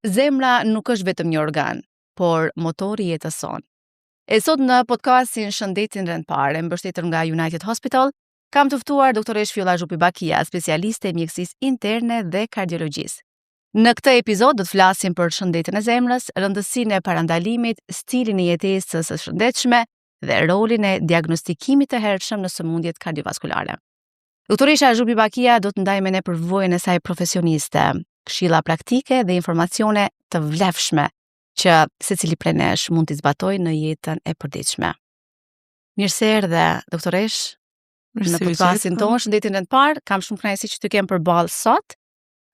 Zemra nuk është vetëm një organ, por motori i jetës sonë. E sot në podcastin Shëndeti në rend parë, mbështetur nga United Hospital, kam të ftuar doktoreshë Fjolla Zhupi Bakia, specialiste e mjekësisë interne dhe kardiologjisë. Në këtë epizod do të flasim për shëndetin e zemrës, rëndësinë e parandalimit, stilin e jetesës së shëndetshme dhe rolin e diagnostikimit të hershëm në sëmundjet kardiovaskulare. Doktoresha Zhupi Bakia do të ndajë me ne përvojën e saj profesioniste, këshilla praktike dhe informacione të vlefshme që secili prej nesh mund t'i zbatojë në jetën e përditshme. Mirë se erdhe, doktoresh, në podcastin tonë Shëndeti në rend parë, kam shumë kënaqësi që të kem përballë sot,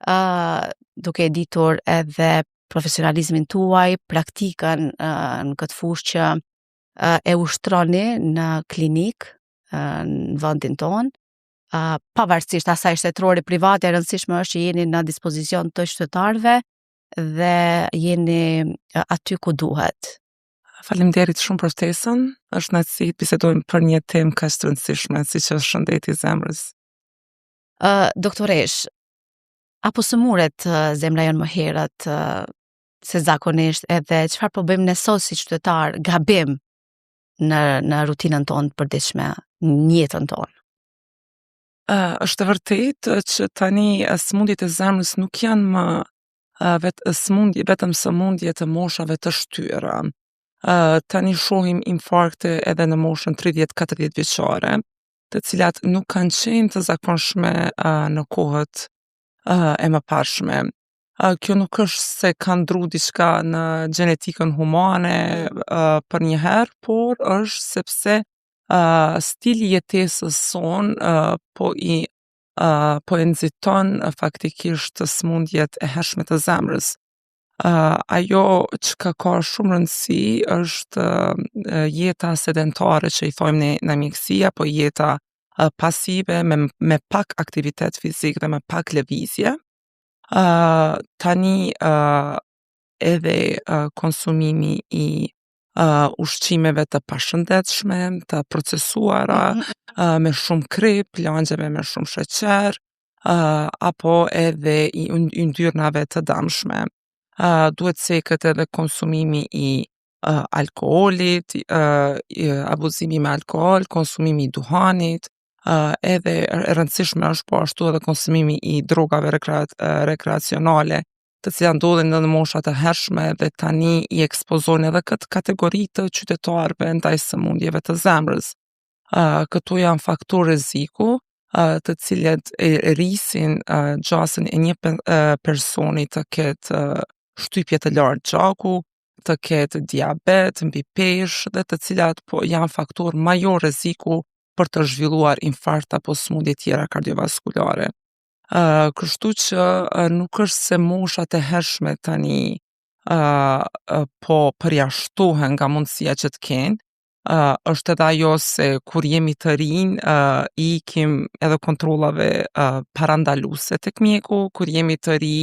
uh, duke e ditur edhe profesionalizmin tuaj, praktikën uh, në këtë fushë që uh, e ushtroni në klinikë uh, në vendin tonë. Uh, pavarësisht asaj shtetërore private, e rëndësishme është që jeni në dispozicion të qytetarëve dhe jeni aty ku duhet. Faleminderit shumë për ftesën. Është kënaqësi të bisedojmë për një temë kaq të rëndësishme siç është shëndeti i zemrës. Uh, doktoresh, apo sëmuret uh, zemra jonë më herët uh, se zakonisht edhe çfarë po bëjmë ne sot si qytetar gabim në në rutinën tonë të përditshme, në jetën tonë? Uh, është e vërtetë që tani sëmundjet e zemrës nuk janë më uh, vet, sëmundje, vetëm sëmundje të moshave të shtyra. Uh, tani shohim infarkte edhe në moshën 30-40 vjeçare, të cilat nuk kanë qenë të zakonshme uh, në kohët uh, e mëparshme. Uh, kjo nuk është se ka ndru diçka në gjenetikën humane uh, për një herë, por është sepse uh, stili i jetesës sonë uh, po i uh, po e nxiton uh, faktikisht sëmundjet e hershme të zemrës. Uh, ajo që ka ka shumë rëndësi është uh, jeta sedentare që i thojmë ne në mjekësi, apo jeta uh, pasive me, me pak aktivitet fizik dhe me pak lëvizje. Uh, tani uh, edhe uh, konsumimi i uh, ushqimeve të pashëndetshme, të procesuara, mm -hmm. uh, me shumë krip, lëngjeve me shumë sheqer, uh, apo edhe i yndyrnave të dëmshme. Uh, duhet cekët edhe konsumimi i uh, alkoolit, uh, abuzimi me alkool, konsumimi i duhanit, uh, edhe e rëndësishme është po ashtu edhe konsumimi i drogave rekre, rekreacionale, të cilat ndodhin në mosha të hershme dhe tani i ekspozojnë edhe këtë kategori të qytetarëve ndaj sëmundjeve të zemrës. Uh, këto janë faktorë rreziku, uh, të cilët e rrisin uh, gjasën e një personi të ketë uh, shtypje të lartë gjaku, të ketë diabet, mbipeshë dhe të cilat po janë faktorë major rreziku për të zhvilluar infarkt apo sëmundje tjera kardiovaskulare. Uh, kështu që uh, nuk është se moshat e hershme tani uh, uh, po përjashtohen nga mundësia që të kenë, uh, është edhe ajo se kur jemi të rinj, uh, i ikim edhe kontrollave uh, parandaluese tek mjeku, kur jemi të ri,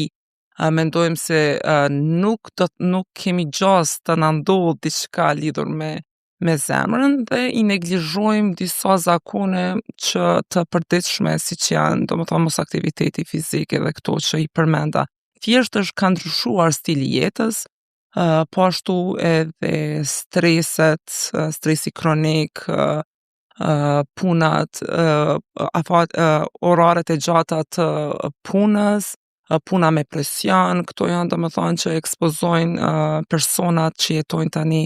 uh, mendojmë se uh, nuk do nuk kemi gjasë të na ndodh diçka lidhur me me zemrën dhe i neglizhojmë disa zakone që të përditshme siç janë, domethënë mos aktiviteti fizik edhe këto që i përmenda. Thjesht është ka ndryshuar stili i jetës, uh, po ashtu edhe streset, uh, stresi kronik, uh, uh, punat, uh, afat, uh, oraret e gjata të punës, puna me presion, këto janë domethënë që ekspozojnë uh, personat që jetojnë tani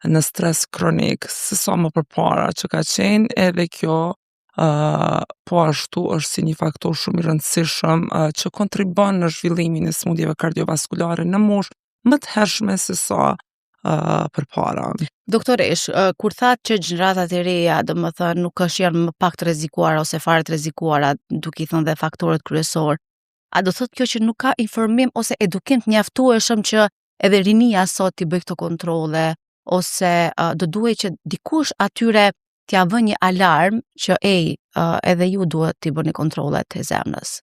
në stres kronik, se sa më përpara që ka qenë, edhe kjo uh, po ashtu është si një faktor shumë i rëndësishëm uh, që kontribon në zhvillimin e sëmundjeve kardiovaskulare në moshë më të hershme se sa uh, përpara. Doktoresh, uh, kur thatë që gjeneratat e reja, domethënë nuk është janë më pak të rrezikuara ose fare të rrezikuara, duke i thënë dhe faktorët kryesor, a do thotë kjo që nuk ka informim ose edukim të mjaftueshëm që edhe rinia sot t'i bëjë këto kontrolle ose uh, do duhej që dikush atyre t'ja vë një alarm që ej, uh, edhe ju duhet t'i bëni kontrollet e zemrës.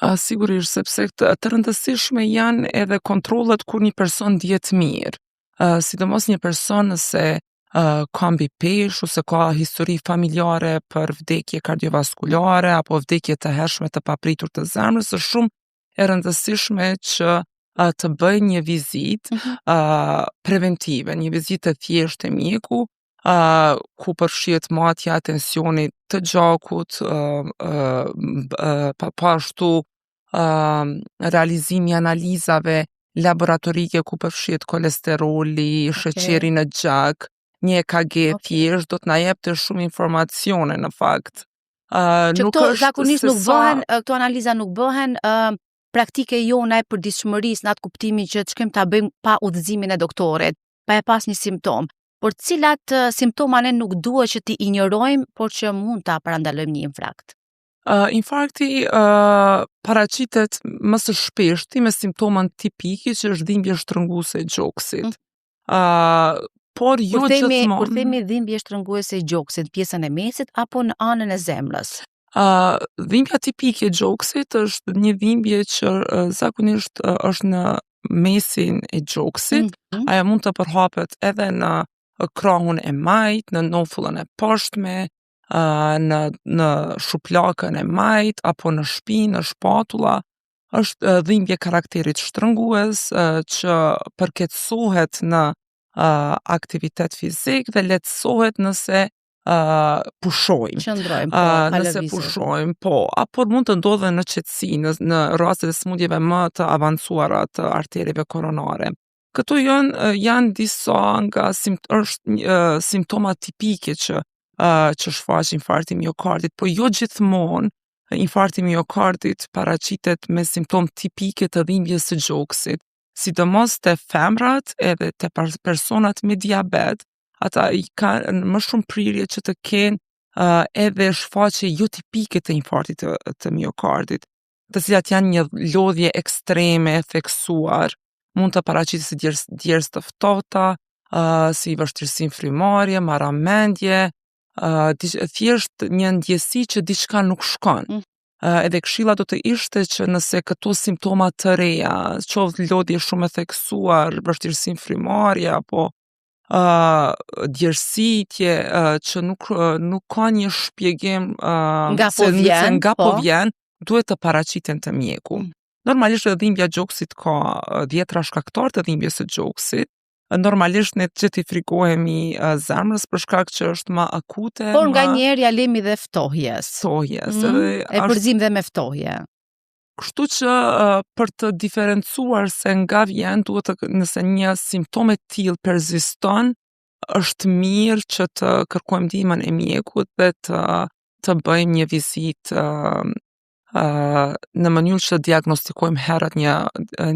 Uh, sigurisht, sepse të, të rëndësishme janë edhe kontrollet kur një person ndihet mirë. Uh, sidomos një person nëse uh, ka mbipeshë ose ka histori familjare për vdekje kardiovaskulare apo vdekje të hershme të papritur të zemrës, është shumë e rëndësishme që të bëjë një vizitë mm -hmm. uh, preventive, një vizitë të thjeshtë te mjeku, uh, ku përfshihet matja e tensionit të gjakut, uh, uh, uh, pa, po ashtu uh, realizimi i analizave laboratorike ku përfshihet kolesteroli, okay. sheqeri në gjak, një EKG okay. thjesht do të na jepte shumë informacione në fakt. Uh, që nuk këto zakonisht nuk sa... bëhen, këto analiza nuk bëhen uh, praktike jona e përditshmërisë në atë kuptimin që të shkojmë ta bëjmë pa udhëzimin e doktorit, pa e pas një simptom. Por cilat uh, simptoma ne nuk duhet që t'i injorojmë, por që mund ta parandalojmë një infarkt? Uh, infarkti uh, paraqitet më së shpeshti me simptomën tipike që është dhimbje shtrënguese e gjoksit. Mm. Uh, por jo kur themi, gjithmonë. Kur themi dhimbje shtrënguese e gjoksit, pjesën e mesit apo në anën e zemrës? Uh, dhimbja tipike e gjoksit është një dhimbje që uh, zakonisht uh, është në mesin e gjoksit. Mm -hmm. Ajo mund të përhapet edhe në krahun e majtë, në nofullën e poshtme, uh, në në shuplakën e majtë apo në shpinë, në shpatulla. Është uh, dhimbje karakterit shtrëngues uh, që përkeqësohet në uh, aktivitet fizik dhe lehtësohet nëse uh, pushojmë. Qëndrojmë, po, uh, nëse pushojmë, po, apo mund të ndodhë në qetësi, në, në rastet e sëmundjeve më të avancuara të arterieve koronare. Këto janë janë disa nga simt është uh, simptoma tipike që uh, që shfaq infarkti i miokardit, po jo gjithmonë infarkti i miokardit paraqitet me simptomë tipike të dhimbjes së gjoksit, sidomos te femrat edhe te personat me diabet, ata i kanë më shumë prirje që të kenë uh, edhe shfaqje jo tipike të infarktit të, të miokardit, të cilat janë një lodhje ekstreme e theksuar, mund të paraqitet si djers, djersë të ftohta, uh, si vështirësi në frymëmarrje, marramendje, uh, thjesht një ndjesi që diçka nuk shkon. Mm. Uh, edhe këshilla do të ishte që nëse këto simptoma të reja, qoftë lodhje shumë e theksuar, vështirësi në frymëmarrje apo uh, djersitje uh, që nuk uh, nuk ka një shpjegim uh, nga po vjen, se nga po, po vjen, duhet të paraqiten te mjeku. Mm. Normalisht edhe dhimbja e gjoksit ka dhjetra shkaktarë të dhimbjes së gjoksit. Normalisht ne të gjithë i frikohemi zemrës për shkak që është më akute. Por nganjëherë ia lemi dhe ftohjes. Ftohjes, mm, edhe e përzim dhe me ftohje. Kështu që për të diferencuar se nga vjen, duhet të nëse një simptomë e tillë persiston, është mirë që të kërkojmë ndihmën e mjekut dhe të të bëjmë një vizitë uh, uh, në mënyrë që të diagnostikojmë herët një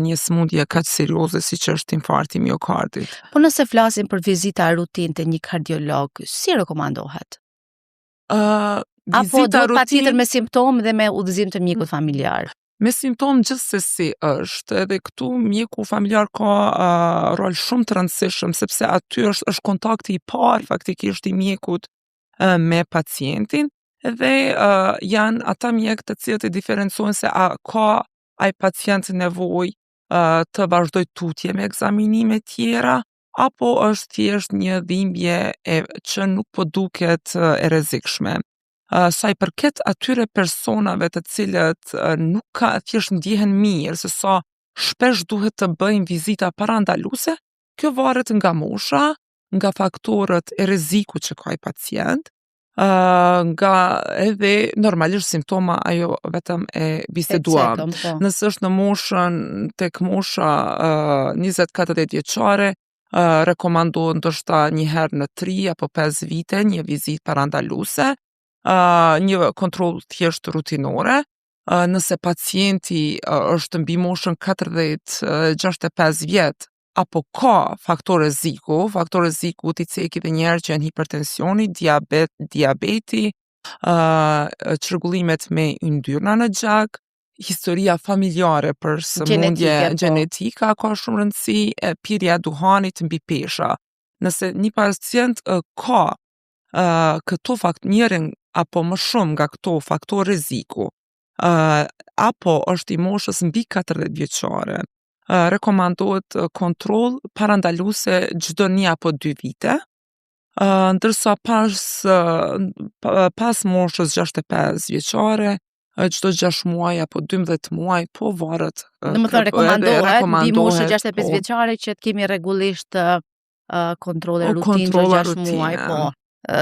një sëmundje kaq serioze siç është infarkti i miokardit. Po nëse flasim për vizita rutinë te një kardiolog, si rekomandohet? Uh, Apo duhet patjetër me simptomë dhe me udhëzim të mjekut familjar? Me simptomë gjithsesi është, edhe këtu mjeku familjar ka uh, rol shumë të rëndësishëm, sepse aty është, është kontakti i parë faktikisht i mjekut uh, me pacientin, dhe uh, janë ata mjekë të cilët e diferencojnë se a ka ai pacient nevojë uh, të vazhdojë tutje me ekzaminime tjera, apo është thjesht një dhimbje e që nuk po duket e rrezikshme. Sa i përket atyre personave të cilët nuk ka thjesht ndjehen mirë, se sa shpesh duhet të bëjnë vizita parandaluese, kjo varet nga mosha, nga faktorët e rrezikut që ka ai pacient, uh, nga edhe normalisht simptoma ajo vetëm e biseduam. E cekëm, po. Nëse është në moshën tek mosha uh, 20-40 vjeçare, uh, rekomandohet ndoshta një herë në 3 apo 5 vite një vizitë parandaluese, uh, një kontroll thjesht rutinore. Uh, nëse pacienti uh, është mbi moshën 40-65 vjet, apo ka faktor rreziku, faktor rreziku t'i ceki edhe një herë që janë hipertensioni, diabet, diabeti, uh, çrregullimet me yndyrna në gjak, historia familjare për sëmundje, Gjenetike, po. gjenetika ka shumë rëndësi, e, pirja e duhanit mbipesha. Nëse një pacient uh, ka uh, këto fakt njërin apo më shumë nga këto faktor rreziku, uh, apo është i moshës mbi 40 vjeçare, rekomandohet kontroll parandaluese çdo një apo dy vite, ndërsa pas pas moshës 65 vjeçare. Çdo 6 muaj apo 12 muaj, po varet. Domethënë rekomandohet mbi moshën 65 po. vjeçare që të kemi rregullisht uh, kontrolle rutinë çdo 6 muaj, po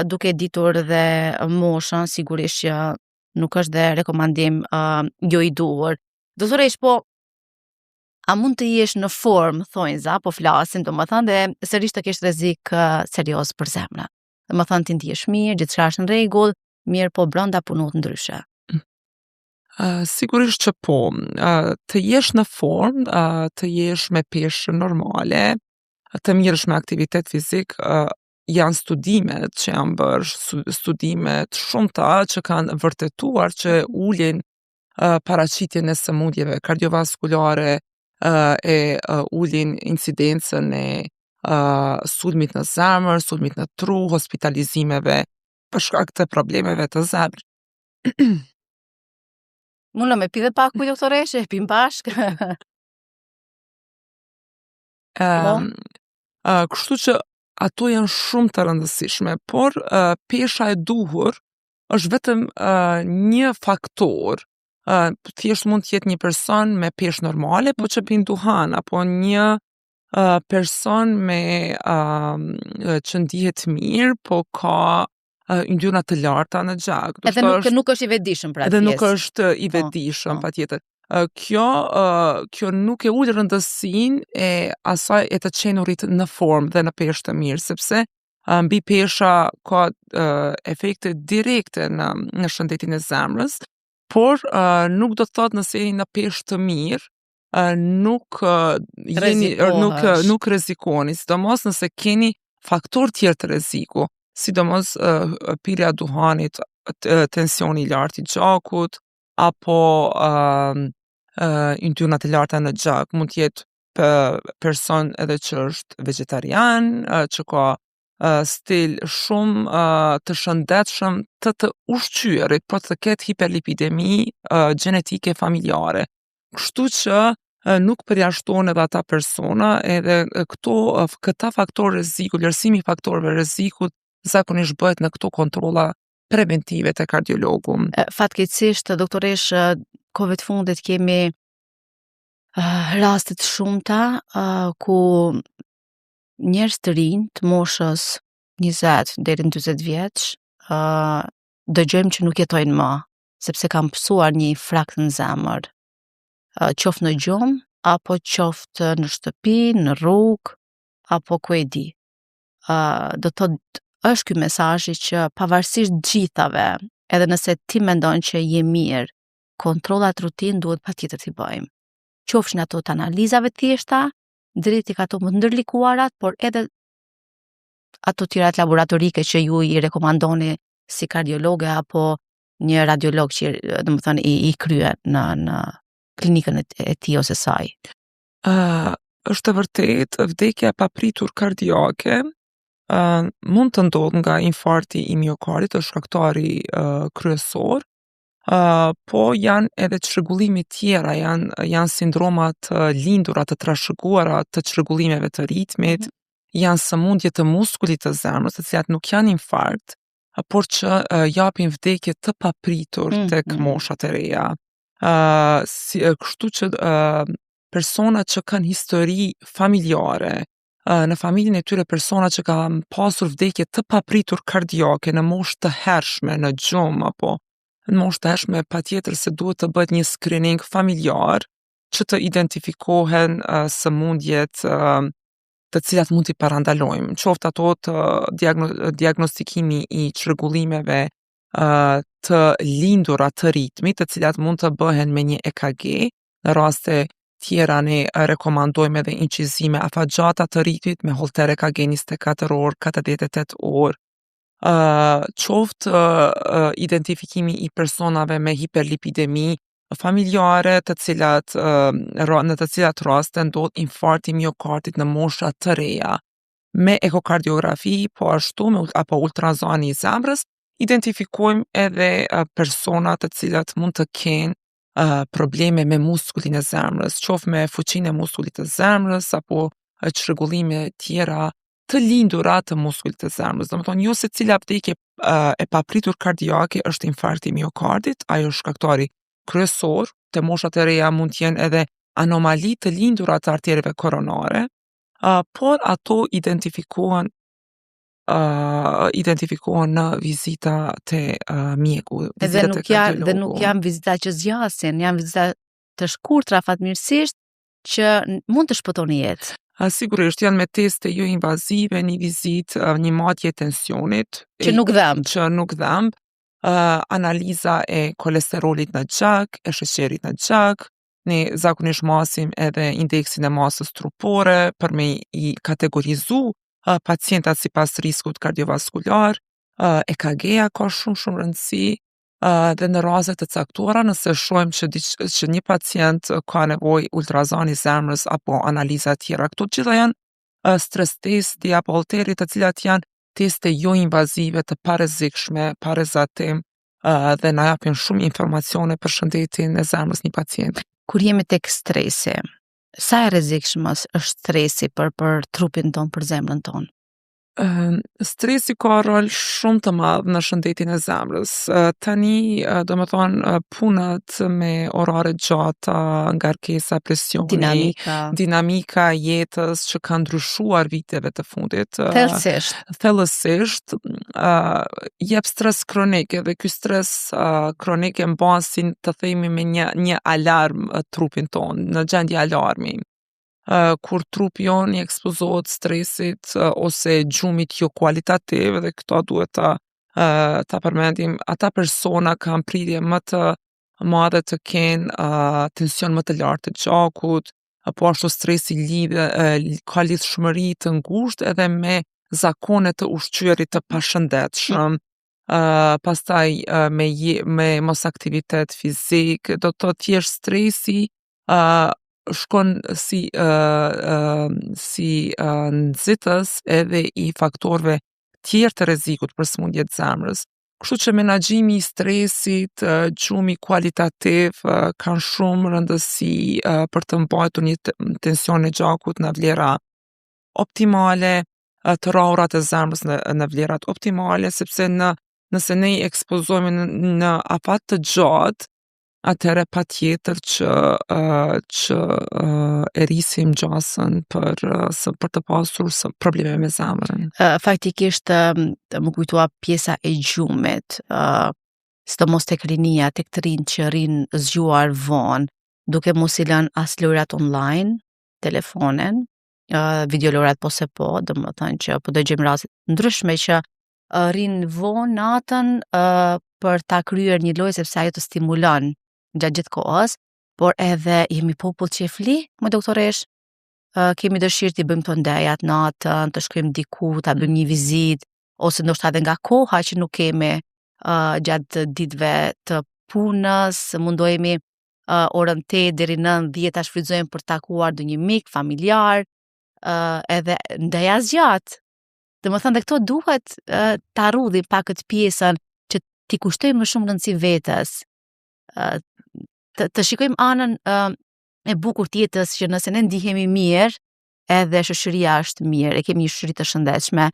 duke ditur dhe moshën, sigurisht që nuk është dhe rekomandim uh, jo i duhur. Doktoreshë, po a mund të jesh në formë, thonjëza, po flasim, domethënë, dhe sërish të kesh rrezik uh, serioz për zemrën. Domethënë, ti ndihesh mirë, gjithçka është në rregull, mirë, po brenda punohet ndryshe. Sigurisht që po, të jesh në formë, të jesh me peshë normale, të mirësh me aktivitet fizik, janë studimet që janë bërë, studimet shumta që kanë vërtetuar që ulin paraqitjen e sëmundjeve kardiovaskulare, e ulin incidencën e sulmit në zemër, sulmit në tru, hospitalizimeve për shkak të problemeve të zemrës. Mundë me pi dhe pak ujë doktoreshë, e pim bashkë. Um, uh, kështu që ato janë shumë të rëndësishme, por pesha e duhur është vetëm një faktor. Thjesht mund të jetë një person me peshë normale, po që pin duhan, apo një person me që ndihet mirë, po ka yndyrna të larta në gjak. Edhe nuk nuk është i vetëdijshëm pra Edhe nuk është i po, vetëdijshëm, po. Patjetër. Kjo kjo nuk e ul rëndësinë e asaj e të qenurit në formë dhe në peshë të mirë, sepse mbi pesha ka efekte direkte në shëndetin e zemrës, por nuk do të thotë nëse jeni në peshë të mirë, nuk jeni nuk nuk rrezikoni, sidomos nëse keni faktor tjerë të rreziku, sidomos pirja e duhanit, tensioni i lartë i gjakut apo yndyrnat e larta në gjak. Mund të jetë person edhe që është vegetarian, që ka stil shumë të shëndetshëm të të ushqyerit, po të ketë hiperlipidemi gjenetike familjare. Kështu që nuk përjashtohen edhe ata persona, edhe këto këta faktorë rreziku, vlerësimi i faktorëve rrezikut zakonisht bëhet në këto kontrolla preventive të kardiologu. Fatkeqësisht, doktoreshë, kohëve të fundit kemi raste të shumta ku njerëz të rinj të moshës 20 deri në 40 vjeç, dëgjojmë që nuk jetojnë më, sepse kanë pësuar një infarkt në zemër, qoftë në gjumë, apo qoftë në shtëpi, në rrugë, apo ku e di. Do të thotë është ky mesazhi që pavarësisht gjithave, edhe nëse ti mendon që je mirë, kontrollat rutinë duhet patjetër t'i bëjmë. Qofshin ato të analizave të thjeshta, deri tek ato më të ndërlikuarat, por edhe ato tjerat laboratorike që ju i rekomandoni si kardiologe apo një radiolog që domethënë i kryen në klinikën e tij ose saj. Është e vërtet, vdekja e papritur kardiake mund të ndodhë nga infarkti i miokardit, është shkaktari kryesor, po janë edhe çrregullime tjera, janë sindroma të lindura, të trashëguara të çrregullimeve të ritmit, janë sëmundje të muskulit të zemrës, të cilat nuk janë infarkt, por që japin vdekje të papritur tek moshat e reja. Si, kështu që persona që kanë histori familjare, në familjen e tyre persona që kanë pasur vdekje të papritur kardiake në moshë të hershme, në gjumë apo në moshë të hershme, patjetër se duhet të bëhet një screening familjar që të identifikohen sëmundjet të cilat mund t'i parandalojmë, qoftë ato të diagnostikimi i çrregullimeve të lindura të ritmit, të cilat mund të bëhen me një EKG. Në raste tjera ne rekomandojmë edhe incizime afatgjata të ritmit me holter EKG 24 orë, 48 orë. Qoftë identifikimi i personave me hiperlipidemi familjare, të cilat në të cilat raste ndodh infarkti i miokardit në mosha të reja. Me ekokardiografi, po ashtu me apo ultrazani i zemrës, identifikojmë edhe persona të cilat mund të kenë probleme me muskulin e zemrës, qoftë me fuqinë e muskulit të zemrës apo çrregullime tjera të lindura të muskulit të zemrës. Domethënë, jo se cila vdekje e papritur kardiake është infarkti i miokardit, ajo është shkaktari. kryesor, te moshat e reja mund të jenë edhe anomali të lindura të artereve koronare, uh, por ato identifikohen uh, identifikohen në vizita te uh, mjeku, vizita dhe nuk janë dhe nuk janë vizita që zgjasin, janë vizita të shkurtra fatmirësisht që mund të shpëtojnë jetë. A, sigurisht janë me teste jo invazive, një vizitë, një matje e tensionit që nuk dhemb, që nuk dhemb, uh, analiza e kolesterolit në gjak, e sheqerit në gjak, ne zakonisht masim edhe indeksin e masës trupore për me i kategorizu uh, pacientat sipas riskut kardiovaskular, uh, EKG-ja ka shumë shumë rëndësi, uh, dhe në raste të caktuara nëse shohim që diç, që një pacient ka nevojë ultrazani i zemrës apo analiza tjera. Këto të gjitha janë uh, stres testi apo holteri të cilat janë teste jo invazive të parrezikshme, pa rrezatim uh, dhe na japin shumë informacione për shëndetin e zemrës një pacienti. Kur jemi tek stresi, sa e rrezikshëm është stresi për për trupin tonë, për zemrën tonë? Stresi ka rol shumë të madh në shëndetin e zemrës. Tani, domethonë, punët me orare gjata, ngarkesa, presioni, dinamika, dinamika e jetës që ka ndryshuar viteve të fundit. Thellësisht. Thellësisht, uh, jep stres kronik edhe ky stres uh, kronik e mban si të themi me një një alarm trupin tonë, në gjendje alarmi. Uh, kur trupi jonë i ekspozohet stresit uh, ose gjumit jo kualitativ dhe këto duhet ta uh, ta përmendim, ata persona kanë prirje më të madhe të kenë uh, tension më të lartë të gjakut, po ashtu stresi lidhe, ka lidhshmëri të ngushtë edhe me zakone të ushqyerit të pashëndetshëm, uh, pastaj uh, me je, me mos aktivitet fizik, do të thotë thjesht stresi uh, shkon si uh, uh, si uh, nxitës edhe i faktorëve tjerë të rrezikut për sëmundje të zemrës. Kështu që menaxhimi i stresit, gjumi kualitativ kanë shumë rëndësi për të mbajtur një tension e gjakut në vlera optimale, të rrahurat e zemrës në, në vlerat optimale, sepse në nëse ne i ekspozohemi në, në afat të gjatë, atëherë patjetër që uh, që uh, e rrisim gjasën për uh, së, për të pasur së, probleme me zemrën. Uh, faktikisht uh, m'u kujtua pjesa e gjumit, uh, sidomos tek rinia, tek të rinjtë që rrinë zgjuar vonë, duke mos i lënë as lojrat online, telefonin, uh, videolojrat po se po, domethënë që po dëgjojmë raste ndryshme që uh, rrinë vonë natën uh, për ta kryer një lojë sepse ajo të stimulon gjatë gjithë kohës, por edhe jemi popull që fli, më doktoresh, uh, kemi dëshirë t'i bëjmë këto ndejat natën, të shkojmë diku, ta bëjmë një vizitë, ose ndoshta edhe nga koha që nuk kemi uh, gjatë ditëve të punës, mundohemi uh, orën 8 deri 9, 10 ta shfrytëzojmë për të takuar ndonjë mik, familjar, uh, edhe ndeja zgjat. Domethënë dhe këto duhet uh, ta rrudhim pak këtë pjesën që t'i kushtojmë më shumë rëndësi vetes. Uh, të, të shikojmë anën uh, e bukur të jetës që nëse ne ndihemi mirë, edhe shoqëria është mirë, e kemi një shoqëri të shëndetshme.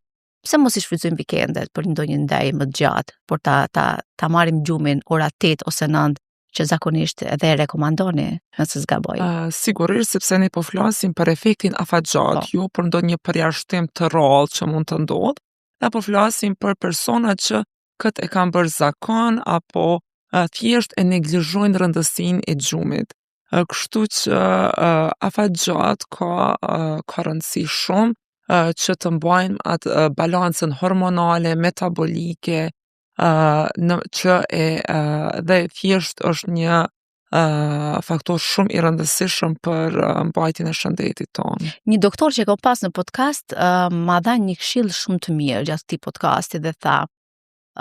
Pse mos i shfrytëzojmë vikendet për ndonjë ndejë më të gjatë, por ta ta ta marrim gjumin ora 8 ose 9 që zakonisht edhe e rekomandoni, nëse s'gaboj. Uh, sigurisht, sepse ne po flasim për efektin afatgjatë, po. jo për ndonjë përjashtim të rrallë që mund të ndodhë, ne po flasim për persona që këtë e kanë bërë zakon apo uh, thjesht e neglizhojnë rëndësinë e gjumit. Uh, kështu që uh, afatgjatë ka uh, ka rëndësi shumë uh, që të mbajmë atë uh, balancën hormonale, metabolike, uh, në që e uh, dhe thjesht është një uh, faktor shumë i rëndësishëm për uh, mbajtjen e shëndetit tonë. Një doktor që e kam pas në podcast uh, ma dha një këshillë shumë të mirë gjatë këtij podcasti dhe tha,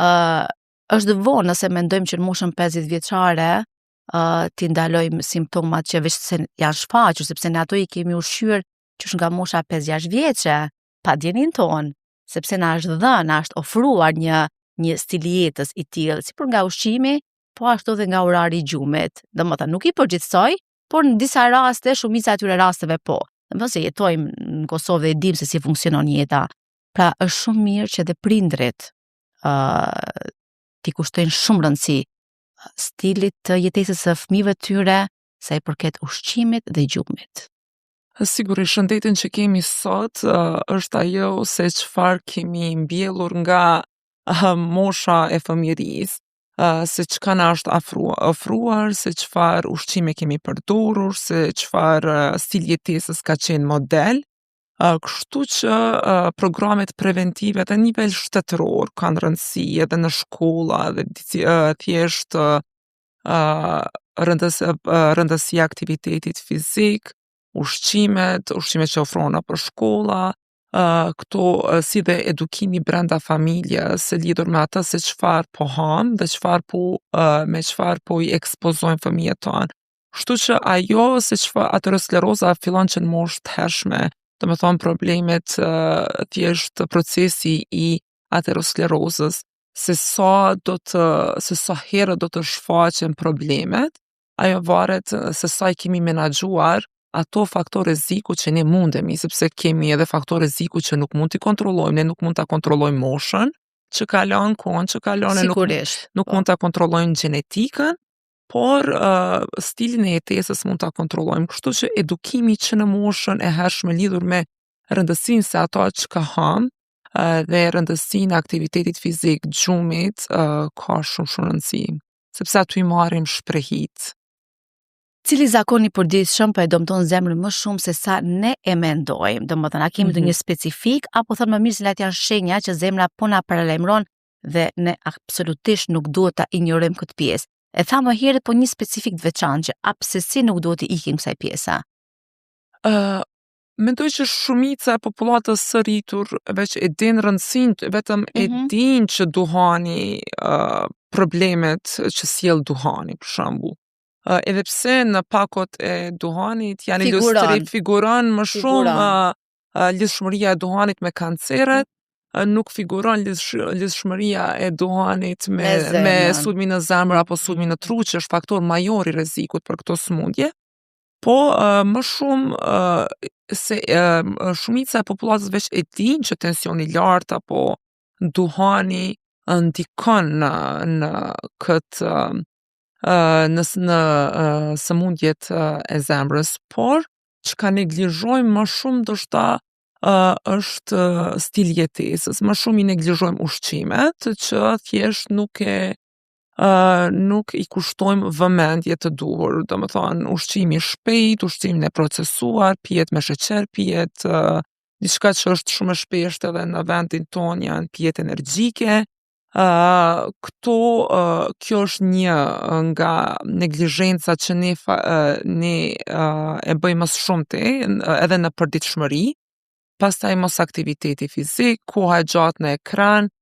uh, është vonë nëse mendojmë që në moshën 50 vjeçare uh, t'i ndalojmë simptomat që veç se janë shfaqur, sepse ne ato i kemi ushqyer qysh nga mosha 5-6 vjeçe, pa dijeninë tonë sepse na është dhënë, na është ofruar një një stil i jetës i tillë, si për nga ushqimi, po ashtu edhe nga orari i gjumit. Domethënë nuk i përgjithësoj, por në disa raste, shumica e atyre rasteve po. Domethënë se jetojmë në Kosovë dhe e dimë se si funksionon jeta. Pra është shumë mirë që edhe prindrit ë uh, t'i kushtojnë shumë rëndësi stilit të jetesës së fëmijëve të tyre, sa i përket ushqimit dhe gjumit. Sigurisht, shëndetin që kemi sot është ajo se çfarë kemi mbjellur nga mosha e fëmijërisë, se çka na është afru, ofruar, se çfarë ushqime kemi përdorur, se çfarë stil jetesës ka qenë model. Kështu që programet preventive edhe në nivel shtetëror kanë rëndësi edhe në shkolla dhe thjesht rëndës, rëndësia aktivitetit fizik, ushqimet, ushqimet që ofrohen nëpër shkolla, këto si dhe edukimi brenda familjes lidhur me atë se çfarë po ham dhe çfarë po me çfarë po i ekspozojmë fëmijët tanë. Kështu që ajo se çfarë ateroskleroza fillon që në moshë të hershme, do me thonë problemet thjesht procesi i aterosklerozës, se sa do të se sa herë do të shfaqen problemet, ajo varet se sa i kemi menaxhuar ato faktorë rreziku që ne mundemi, sepse kemi edhe faktorë rreziku që nuk mund t'i kontrollojmë, ne nuk mund ta kontrollojmë moshën që kalon, kohën që kalon, ne nuk nuk mund ta kontrollojmë gjenetikën, por stilin e jetesës mund ta kontrollojmë. Kështu që edukimi që në moshën e hershme lidhur me rëndësinë se ato çka ham dhe rëndësinë e aktivitetit fizik, gjumit, ka shumë shumë rëndësi, sepse aty i marrim shprehit. Cili zakon i përditshëm po e dëmton zemrën më shumë se sa ne e mendojmë? Do më thënë, a kemi ndonjë specifik, apo thënë më mirë cilat janë shenja që zemra po na paralajmëron dhe ne absolutisht nuk duhet ta injorojmë këtë pjesë. E tha më herët, po një specifik të veçantë që apsesi nuk duhet i ikim kësaj pjesa. Mendoj që shumica e popullatës së rritur veç e din rëndësinë, vetëm e din që duhani, problemet që sjell duhani, për shembull. Edhe pse në pakot e duhanit janë Figuron. ilustri figuron më shumë Figuron. Lidhshmëria e duhanit me kanceret, nuk figuron lidhshmëria e duhanit me, Me me zemrën. sulmin në zemër apo sulmin në tru, që është faktor major i rrezikut për këto sëmundje. Po më shumë se shumica e popullatës veç e din që tensioni i lartë apo duhani ndikon në këtë në sëmundjet e zemrës, por çka neglizhojmë më shumë ndoshta është stili i jetesës. Më shumë i neglizhojmë ushqimet që thjesht nuk i kushtojmë vëmendje të duhur, do më thonë ushqimi i shpejt, ushqimin e procesuar, pijet me sheqer, pijet diçka që është shumë e shpeshtë edhe në vendin ton janë pijet energjike. Këto kjo është një nga neglizhenca që ne e bëjmë më së shumti edhe në përditshmëri. Pastaj mos aktiviteti fizik, koha e gjatë në ekran,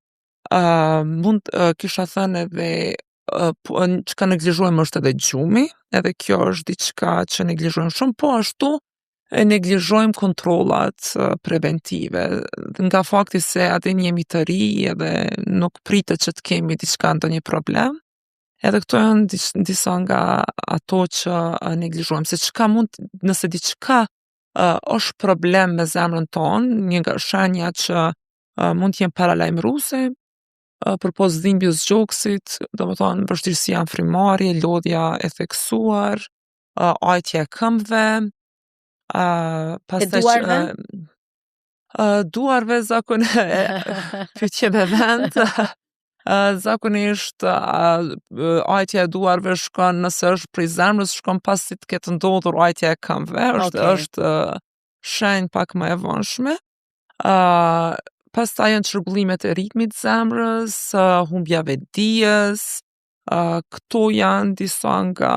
mund kisha thënë edhe po, çka neglizhojmë është edhe gjumi, edhe kjo është diçka që neglizhojmë shumë, po ashtu e neglizhojmë kontrollat preventive. Nga fakti se atë jemi të ri edhe nuk pritet që të kemi diçka ndonjë problem. Edhe këto janë disa nga ato që neglizhojmë, se çka mund, nëse diçka është problem me zemrën tonë, një nga shenjat që mund të jenë paralajmëruese, përpos dhimbjes gjoksit, do më thonë vështirësia në frymëmarrje, lodhja e theksuar, ajtja e këmbëve, pastaj E duarve? Duarve zakon pyetje me vend. Zakonisht ajtja e duarve shkon nëse është prej zemrës, shkon pasi të ketë ndodhur ajtja e këmbëve, është është shenjë pak më e vonshme. Pastaj janë çrregullimet e ritmit të zemrës, humbja e vetëdijes, këto janë disa nga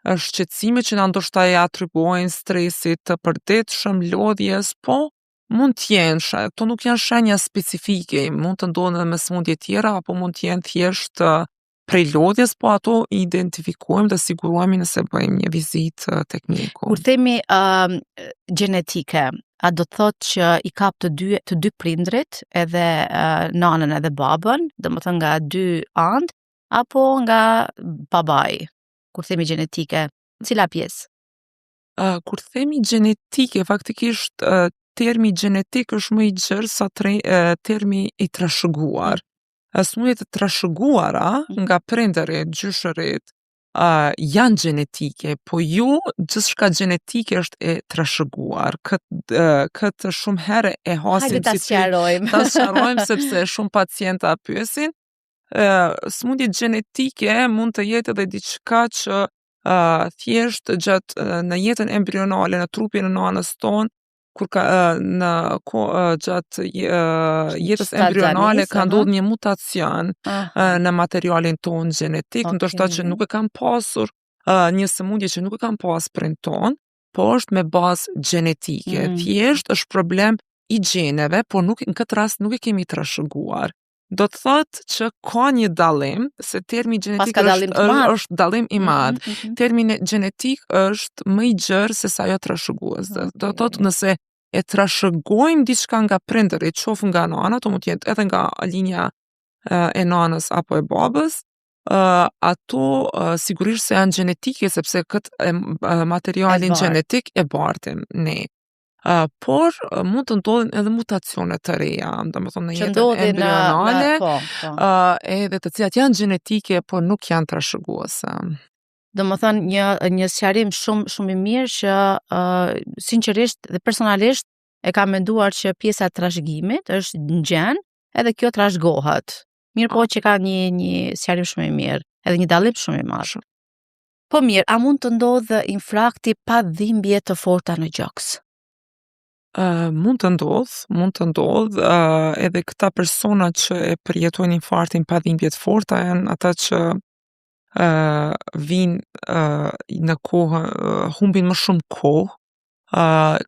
shqetësime që na ndoshta i atribuojnë stresit të përditshëm, lodhjes, po mund të jenë, këto nuk janë shenja specifike, mund të ndodhen edhe me sëmundje tjera apo mund të jenë thjesht prej lodhjes, po ato i identifikojmë dhe sigurohemi nëse bëjmë një vizitë tek mjeku. Kur themi gjenetike, a do të thotë që i kap të dy prindrit, edhe nanën edhe babën, do më thënë nga dy anë, apo nga babai? Kur themi gjenetike, cila pjesë? Kur themi gjenetike, faktikisht termi gjenetik është më i gjerë sa termi i trashëguar. Sëmundjet e trashëguara nga prindërit, gjyshërit, janë gjenetike, po jo gjithçka gjenetike është e trashëguar. Këtë shumë herë e hasim. Hajde ta sqarojmë. Ta sqarojmë sepse shumë pacienta pyesin. Sëmundjet gjenetike mund të jetë edhe diçka që thjesht gjatë në jetën embrionale, në trupin e nanës tonë, kur ka në ko, gjatë jetës embrionale ka ndodhur një mutacion në materialin tonë gjenetik, ndoshta që nuk e kam pasur një sëmundje që nuk e kam pas prind ton, po është me bazë gjenetike. Thjesht është problem i gjeneve, po nuk në këtë rast nuk e kemi trashëguar. Do të thotë që ka një dallim, se termi gjenetik dallim është, është dallim i madh. Termi gjenetik është më i gjerë se sa ajo trashëgues. Do të thotë nëse e trashëgojmë diçka nga prindërit, qoftë nga nana, to mund të jetë edhe nga linja e nanës apo e babës, ato sigurisht se janë gjenetike sepse këtë materialin E bart. gjenetik e bartim ne. Por mund të ndodhin edhe mutacione të reja, domethënë në Që jetën ndodhin në, embrionale, në po, po. edhe të cilat janë gjenetike, por nuk janë trashëguese. Do më thënë një sqarim shumë shumë i mirë që sinqerisht dhe personalisht e kam menduar që pjesa e trashëgimit është në gjen, edhe kjo trashëgohet. Mirë po që ka një sqarim shumë i mirë, edhe një dallim shumë i madh. Shumë. Po mirë, a mund të ndodhë infarkti pa dhimbje të forta në gjoks? Mund të ndodh, mund të ndodh, edhe këta persona që e përjetojnë infarktin pa dhimbje të forta janë ata që vinë në kohë, humbin më shumë kohë,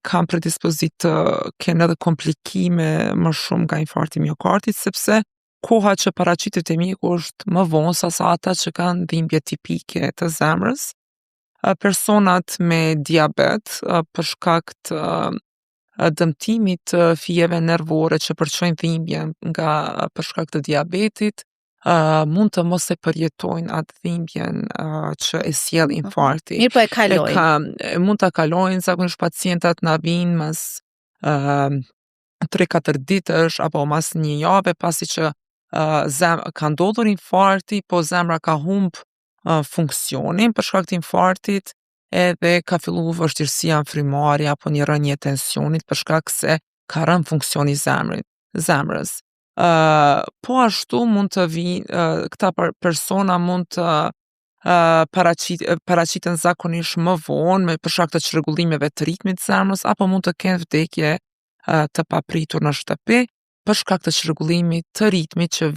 kanë predispozitë të kenë edhe komplikime më shumë nga infarkti i miokardit, sepse koha që paraqitet te mjeku është më vonë sa sa ata që kanë dhimbje tipike të zemrës. Personat me diabet, për shkak të dëmtimit të fijeve nervore që përçojnë dhimbjen nga për shkak të diabetit, mund të mos e përjetojnë atë dhimbjen që e sjell infarkti. Mirë po e kalojnë. E ka, e mund ta kalojnë, zakonisht pacientat na vinë mas 3-4 ditësh apo mas një jave pasi që ka ndodhur infarkti, po zemra ka humb funksionin për shkak të infarktit, edhe ka fillu vështirësia në frymarrje apo një rënje e tensionit për shkak se ka rënë funksioni i zemrës. Po ashtu mund të vi, këta persona mund të paraqiten zakonisht më vonë me për shkak të çrregullimeve të ritmit të zemrës apo mund të kenë vdekje të papritur në shtëpi për shkak të çrregullimit të ritmit që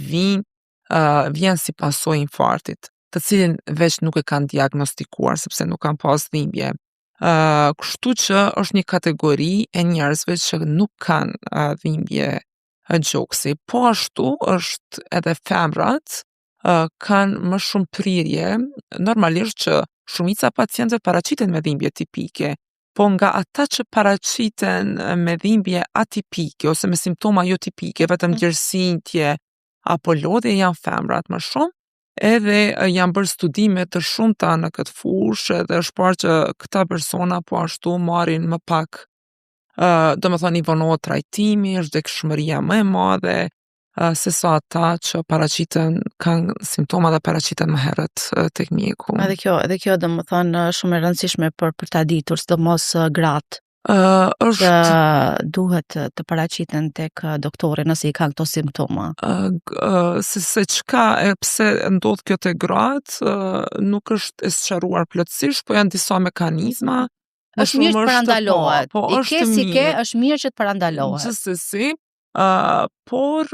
vjen si pasojë infarktit, të cilin veç nuk e kanë diagnostikuar sepse nuk kanë pas dhimbje. Kështu që është një kategori e njerëzve që nuk kanë dhimbje gjoksi. Po ashtu është edhe femrat kanë më shumë prirje, normalisht që shumica pacientëve paraqiten me dhimbje tipike, po nga ata që paraqiten me dhimbje atipike ose me simptoma jo tipike, vetëm djersitje apo lodhje janë femrat më shumë, edhe janë bërë studime të shumta në këtë fushë edhe është parë që këta persona po ashtu marrin më pak, do me thonë i vonohet trajtimi, është vdekshmëria më e madhe, se sa ata që paraqiten, kanë simptoma dhe paraqiten më herët tek mjeku. Edhe kjo do më thonë shumë e rëndësishme për ta ditur, sidomos gratë. Është Që duhet të paraqiten tek doktori nëse i kanë këto simptoma. Se çka e pse ndodh kjo te gratë, nuk është e sqaruar plotësisht, po janë disa mekanizma. Më Është mirë shumë të është, parandalohet. Po, I është ke si ke, mirë. është mirë që të parandalohet. Gjithsesi, por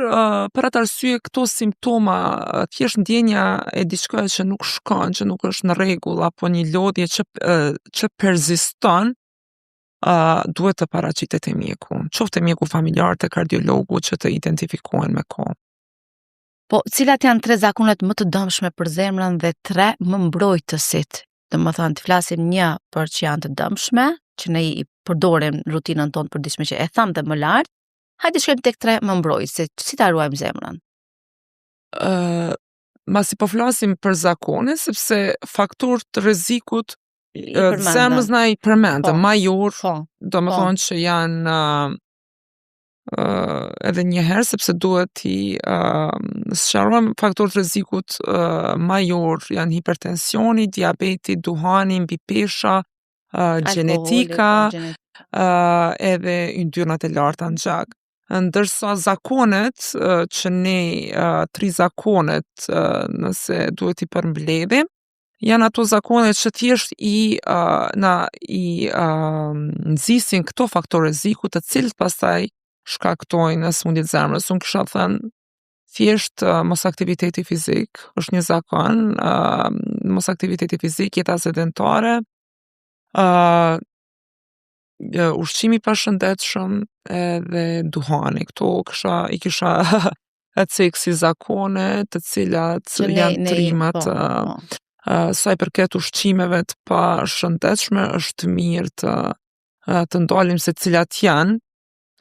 për atë arsye këto simptoma, thjesht ndjenja e diçka që nuk shkon, që nuk është në rregull apo një lodhje që persiston, duhet të paraqitet te mjeku, qoftë te mjeku familjar, te kardiologu që të identifikohen me kohë. Po, cilat janë tre zakonet më të dëmshme për zemrën dhe tre më mbrojtësit? Do më thënë, të flasim një për që janë të dëmshme, që ne i përdorim në rutinën tonë përditshme që e thamë dhe më lart. Hajde shkojmë tek tre më mbrojtësit, si ta ruajmë zemrën? Masi po flasim për zakone, sepse faktor të rrezikut I përmendëm. zemrës na i përmendëm, major, Po. do më Po. thonë që janë. uh, edhe një herë sepse duhet t'i uh, sqarojmë faktorët e rrezikut uh, major janë hipertensioni, diabeti, duhani, mbipesha, uh, gjenetika, po, gjenetika. uh, edhe yndyrnat e larta në gjak. Ndërsa zakonet uh, që ne uh, tri zakonet uh, nëse duhet t'i përmbledhim, janë ato zakone që thjesht i uh, na i uh, nxisin këto faktorë rreziku të cilët pastaj shkaktojnë sëmundje të zemrës. Unë kisha thënë thjesht uh, mos aktiviteti fizik është një zakon, uh, mos aktiviteti fizik, jeta sedentare, uh, ushqimi i pashëndetshëm edhe duhani. Këto kisha i kisha e cek si zakone të cilat Që ne, janë ne, trimat po, po. sa i përket ushqimeve të pashëndetshme është mirë të uh, të ndalim se cilat janë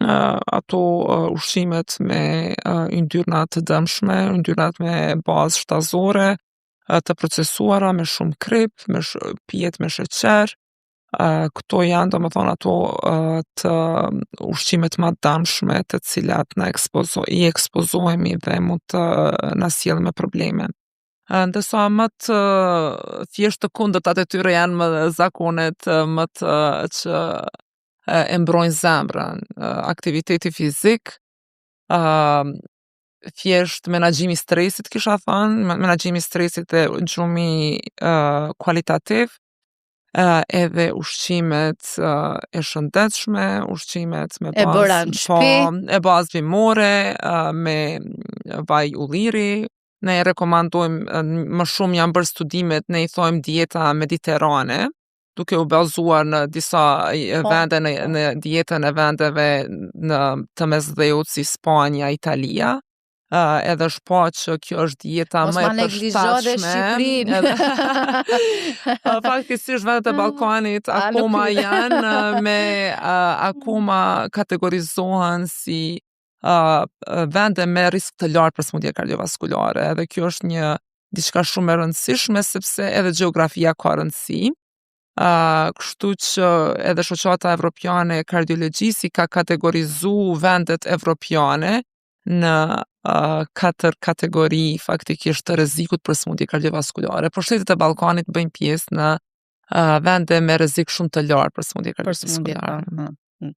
uh, ato uh, ushqimet me uh, yndyrna të dëmshme, yndyrnat me bazë shtazore, uh, të procesuara me shumë krip, me sh pijet me sheqer. Uh, këto janë domethënë ato uh, të ushqimet më të dëmshme të cilat na ekspozo i ekspozohemi dhe mund të na sjellin me probleme. Uh, ndërsa më të thjesht të kundërtat e tyre janë më zakonet më të që e mbrojnë zemrën, aktiviteti fizik, uh, thjesht menaxhimi i stresit kisha thënë, menaxhimi i stresit dhe gjumi uh, kualitativ, uh, edhe ushqimet uh, e shëndetshme, ushqimet me E bëra bazë në shtëpi. po, e bazë bimore, uh, me vaj ulliri. Ne e rekomandojmë uh, më shumë janë bërë studimet, ne i thojmë dieta mediterane, duke u bazuar në disa e, Po, vende në, po. në dietën e vendeve në të mesdheut si Spanja, Italia. Uh, edhe është pa që kjo është dieta Mos më e ma neglizho dhe përshtatshme. Shqipërinë. Edhe Faktikisht vendet e Ballkanit A, nuk akoma hyj. janë uh, me uh, akoma kategorizohen si uh, vende me risk të lartë për sëmundje kardiovaskulare. Edhe kjo është një diçka shumë e rëndësishme sepse edhe gjeografia ka rëndësi. Uh, kështu që edhe Shoqata Evropiane e Kardiologjisë i ka kategorizu vendet evropiane në uh, katër kategori faktikisht të rrezikut për sëmundje kardiovaskulare. Por shtetet e Ballkanit bëjnë pjesë në uh, vende me rrezik shumë të lartë për sëmundje Për sëmundje, po. kardiovaskulare. Mm, mm.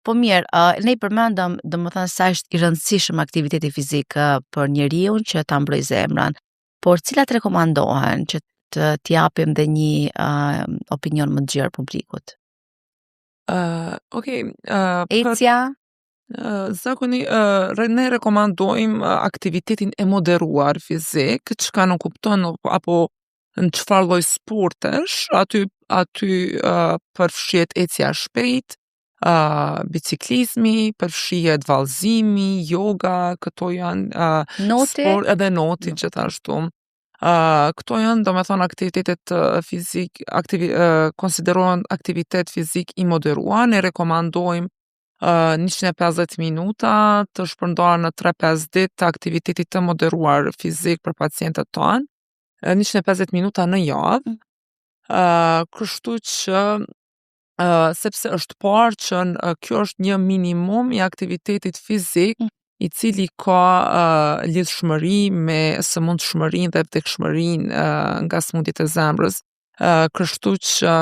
Po mirë, uh, ne i përmendëm, domethënë sa është i rëndësishëm aktiviteti fizik uh, për njeriu që ta mbrojë zemrën. Por cilat rekomandohen që të t'japim dhe një uh, opinion më të gjerë publikut? Uh, Okej, uh, për Ecja, Uh, zakoni uh, ne rekomandojmë uh, aktivitetin e moderuar fizik, çka nuk kupton apo në çfarë lloj sportesh, aty aty uh, përfshihet ecja e shpejt, uh, biciklizmi, përfshihet vallëzimi, yoga, këto janë uh, noti, sport edhe noti No. gjithashtu. Uh, këto janë do me thonë aktivitetet uh, fizik, aktivi, uh, konsiderohen aktivitet fizik i moderuar, ne rekomandojmë uh, 150 minuta të shpërndarë në 3-5 ditë të aktivitetit të moderuar fizik për pacientët tonë, uh, 150 minuta në javë. Mm. Uh, kështu që uh, sepse është parë që uh, kjo është një minimum i aktivitetit fizik Mm. i cili ka uh, lidhshmëri me sëmundshmërinë dhe vdekshmërinë uh, nga sëmundjet e zemrës. Uh, kështu që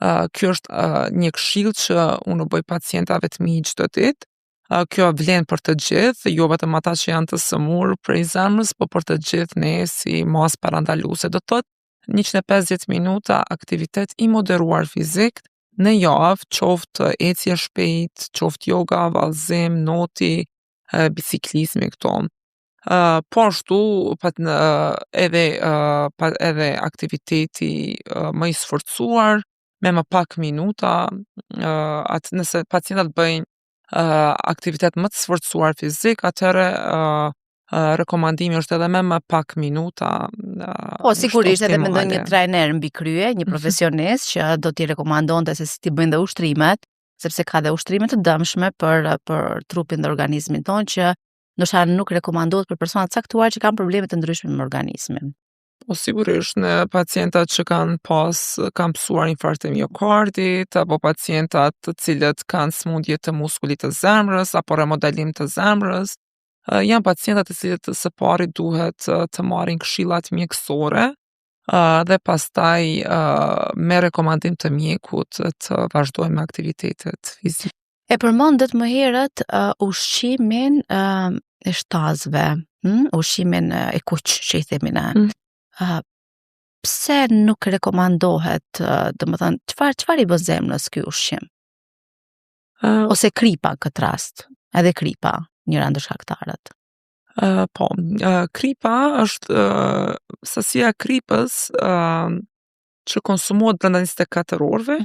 uh, kjo është uh, një këshill që unë u bëj pacientave të mi çdo ditë. Uh, kjo vlen për të gjithë, jo vetëm ata që janë të sëmurë prej zemrës, po për të gjithë ne si masë parandaluese. Do të thotë 150 minuta aktivitet i moderuar fizik në javë, qoftë ecje shpejt, qoftë yoga, vallëzim, noti, e, biciklizmi këto. Uh, po ashtu pat, uh, edhe uh, pa, edhe aktiviteti uh, më i sforcuar me më pak minuta, uh, atë nëse pacientët bëjnë uh, aktivitet më të sforcuar fizik, atëherë uh, uh, rekomandimi është edhe me më pak minuta. Uh, Po, është sigurisht edhe me ndonjë optimale. trajner mbi krye, një profesionist që do t'i rekomandonte se si t'i bëjnë dhe ushtrimet, sepse ka dhe ushtrime të dëmshme për për trupin dhe organizmin tonë që ndoshta nuk rekomandohet për persona të caktuar që kanë probleme të ndryshme me organizmin. Po sigurisht në pacientat që kanë pas kanë pësuar infarkt të miokardit apo pacientat të cilët kanë smundje të muskulit të zemrës apo remodelim të zemrës, janë pacientat të cilët së pari duhet të marrin këshillat mjekësore dhe pastaj me rekomandim të mjekut të vazhdojnë me aktivitetet fizike. E përmendët më herët uh, ushqimin uh, e shtazëve, hm? ushqimin e kuq që i themi ne. Mm. Uh, pse nuk rekomandohet, uh, domethënë, çfarë çfarë i bën zemrës ky ushqim? Uh, Ose kripa në këtë rast, edhe kripa, njëra ndër shkaktarët. Uh, po, uh, kripa është uh, sasia e kripës uh, që konsumohet brenda 24 orëve,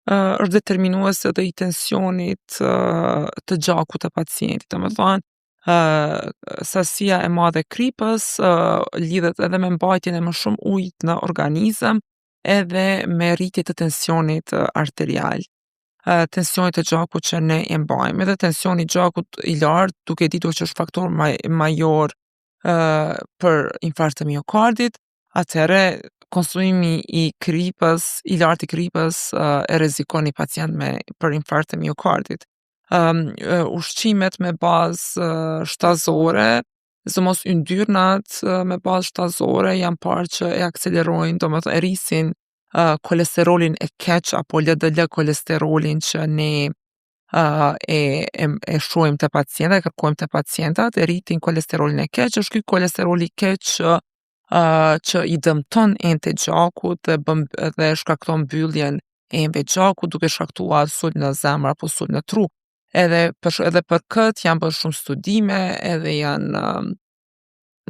uh, është determinuese edhe i tensionit uh, të gjakut të pacientit. Domethënë, uh, sasia e madhe e kripës uh, lidhet edhe me mbajtjen e më shumë ujit në organizëm, edhe me rritje të tensionit arterial. Tensionit të gjakut që ne e mbajmë. Edhe tensioni i gjakut i lartë, duke ditur që është faktor maj, major uh, për infarkt të miokardit, atëherë konsumimi i kripës, i lartë i kripës uh, e rrezikon një pacient me për infarkt të miokardit. Um, ushqimet me bazë uh, shtazore, sidomos yndyrnat uh, me bazë shtazore janë parë që e akselerojnë, domethënë e rrisin uh, kolesterolin e keq apo LDL kolesterolin që ne uh, e, e, e shohim te pacientat, e kërkojmë te pacientat, e rritin kolesterolin e keq, është ky kolesterol i keq që uh, që i dëmton enët e gjakut dhe bën dhe shkakton mbylljen e enëve të gjakut duke shkaktuar sulm në zemër apo sulm në tru. Edhe për edhe për këtë janë bërë shumë studime, edhe janë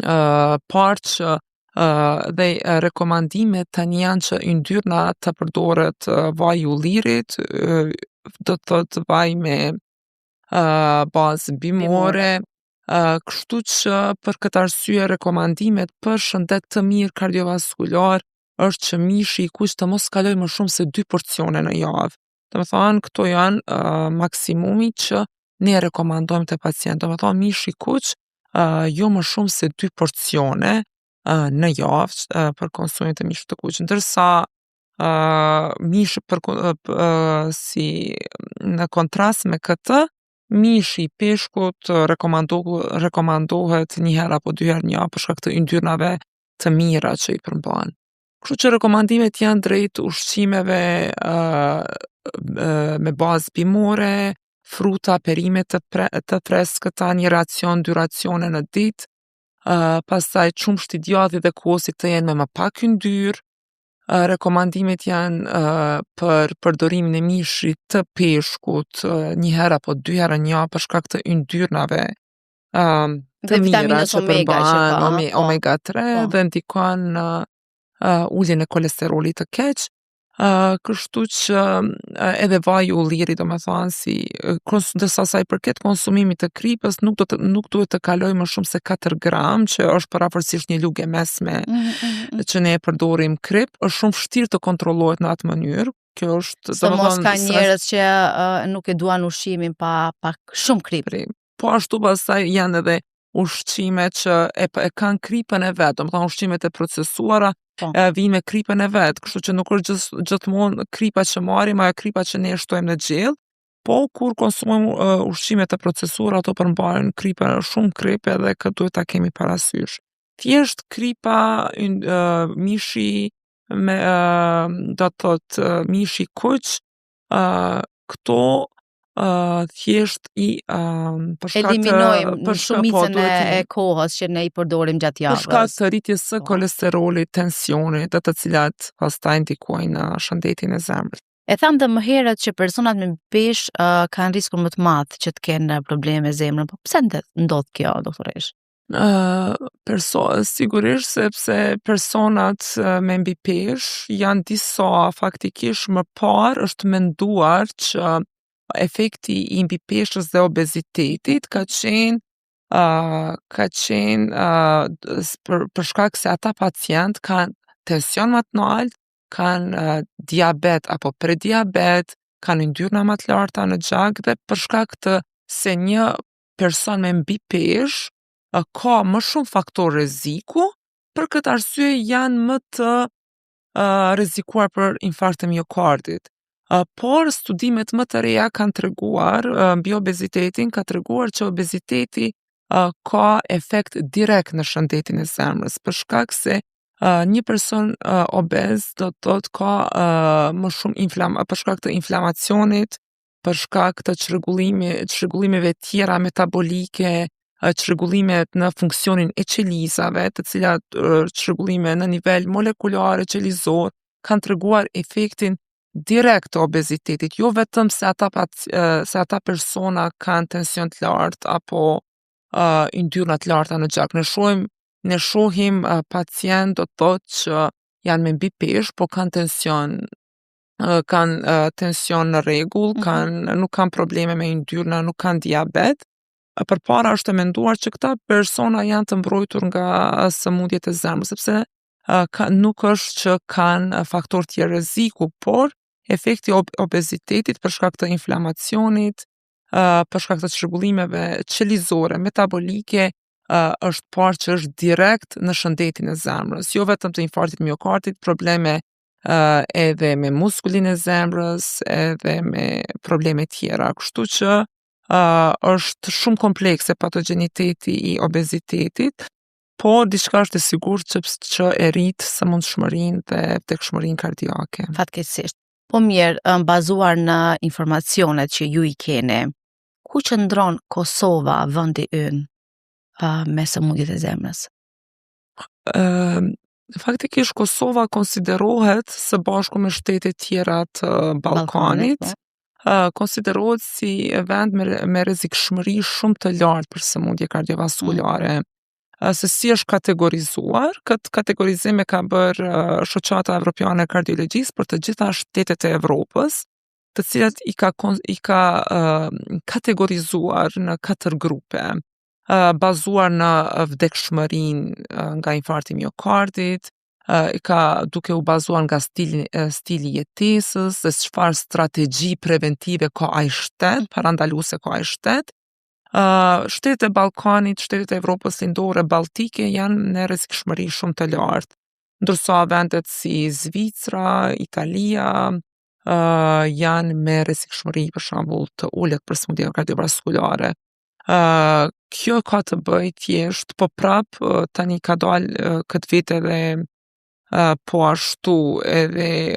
uh, parë që uh, dhe rekomandimet tani janë që yndyrna të përdoret uh, vaji i ullirit, uh, do të thotë vaj me uh, bazë bimore, uh, kështu që për këtë arsye rekomandimet për shëndet të mirë kardiovaskular është që mishi i kuq të mos kalojë më shumë se dy porcione në javë. Domethënë, këto janë uh, maksimumi që ne rekomandojmë te pacientët. Domethënë, mishi i kuq uh, jo më shumë se dy porcione uh, në javë uh, për konsumim të mishit të kuq. Ndërsa uh, mishi për uh, uh, si në kontrast me këtë, mishi i peshkut rekomando, rekomandohet një herë apo dy herë në javë për shkak të yndyrnave të mira që i përmban. Kështu që rekomandimet janë drejt ushqimeve uh, me bazë bimore, fruta, perime të, pre, të freskëta, një racion, dy racione në ditë, uh, pastaj qumështi, djathi dhe kosi të jenë me më pak yndyrë, uh, rekomandimet janë uh, për përdorimin e mishit të peshkut uh, një herë apo dy herë në javë për shkak të yndyrnave um, të mira që përmban ome, po. omega 3 po. dhe ndikon në uh, uljen e kolesterolit të keq. Uh, kështu që uh, edhe vaji i ullirit, domethënë si ndërsa sa i përket konsumimit të kripës, nuk do të nuk duhet të kalojë më shumë se 4 gram, që është përafërsisht një lugë e mesme mm -hmm. mm -hmm. që ne e përdorim krip, është shumë vështirë të kontrollohet në atë mënyrë. Kjo është, domethënë, ka njerëz që uh, nuk e duan ushqimin pa pa shumë kripë. Po ashtu pastaj janë edhe ushqime që e, e kanë kripën e vet, domethënë ushqimet e procesuara po. e vijnë me kripën e vet, kështu që nuk është gjith, gjithmonë kripa që marrim, ajo kripa që ne e shtojmë në gjellë, po kur konsumojmë uh, ushqime të procesuara ato përmbajnë kripë shumë kripë edhe këtë duhet ta kemi parasysh. Thjesht kripa, uh, mishi me uh, do të thotë uh, mishi i kuq, uh, këto uh, thjesht i uh, për shkak të eliminojmë për shkak po, shumicën e, e kohës që ne i përdorim gjatë javës. Për shkak të rritjes së po. kolesterolit, tensionit, dhe të cilat pastaj ndikojnë në shëndetin e zemrës. E thamë dhe më herët që personat me peshë uh, kanë riskun më të madh që të kenë probleme me zemrën. Po pse ndodh kjo, doktoreshë? Uh, perso, sigurisht sepse personat me mbipeshë janë disa faktikisht më parë është menduar që efekti i mbipeshës dhe obezitetit ka qenë uh, ka qenë uh, për, për shkak se ata pacient kanë tension më të lartë, kanë uh, diabet apo prediabet, kanë yndyrna më të larta në gjak dhe për shkak të se një person me mbipeshë ka më shumë faktor rreziku Për këtë arsye janë më të rrezikuar për infarkt të miokardit. Por studimet më të reja kanë treguar mbi obezitetin, ka treguar që obeziteti ka efekt direkt në shëndetin e zemrës, për shkak se një person obez do të thotë ka më shumë inflam për shkak të inflamacionit, për shkak të çrregullimeve tjera metabolike, çrregullimet në funksionin e qelizave, të cilat çrregullime në nivel molekulare qelizor kanë treguar efektin direkt të obezitetit, jo vetëm se ata se ata persona kanë tension të lartë apo yndyrna të larta në gjak. Ne shohim pacient do të thotë që janë me mbipeshë, po kanë tension kanë tension në rregull, kanë nuk kanë probleme me yndyrna, nuk kanë diabet. Përpara është e menduar që këta persona janë të mbrojtur nga sëmundjet e zemrës, sepse ka, nuk është që kanë faktor tjerë rreziku, por efekti obezitetit për shkak të inflamacionit, për shkak të çrregullimeve qelizore, metabolike, është parë që është direkt në shëndetin e zemrës, jo vetëm të infarktit miokardit, probleme edhe me muskulin e zemrës, edhe me probleme tjera. Kështu që është shumë komplekse patogjeniteti i obezitetit, por diçka është e sigurt që e rrit sëmundshmërinë dhe vdekshmërinë kardiake. Fatkeqësisht. Po mirë, bazuar në informacionet që ju i keni, ku qëndron Kosova, vendi ynë, me sëmundjet e zemrës? Faktikisht Kosova konsiderohet së bashku me shtetet tjera të Ballkanit, konsiderohet si vend me rrezikshmëri shumë të lartë për sëmundje kardiovaskulare. Se si është kategorizuar, këtë kategorizim e ka bërë Shoqata Evropiane e Kardiologjisë për të gjitha shtetet e Evropës, të cilat i ka kategorizuar në katër grupe, bazuar në vdekshmërinë nga infarkti i miokardit, i ka duke u bazuar nga stili i jetesës, se çfarë strategji preventive ka ai shtet, parandaluese ka ai shtet. Shtetet e Ballkanit, shtetet e Evropës Lindore, Baltike janë në rrezikshmëri shumë të lartë, ndërsa vendet si Zvicra, Italia, janë me rrezikshmëri për shembull të ulët për sëmundje kardiovaskulare. Kjo ka të bëjë thjesht, po prap tani ka dalë këtë vit edhe po ashtu edhe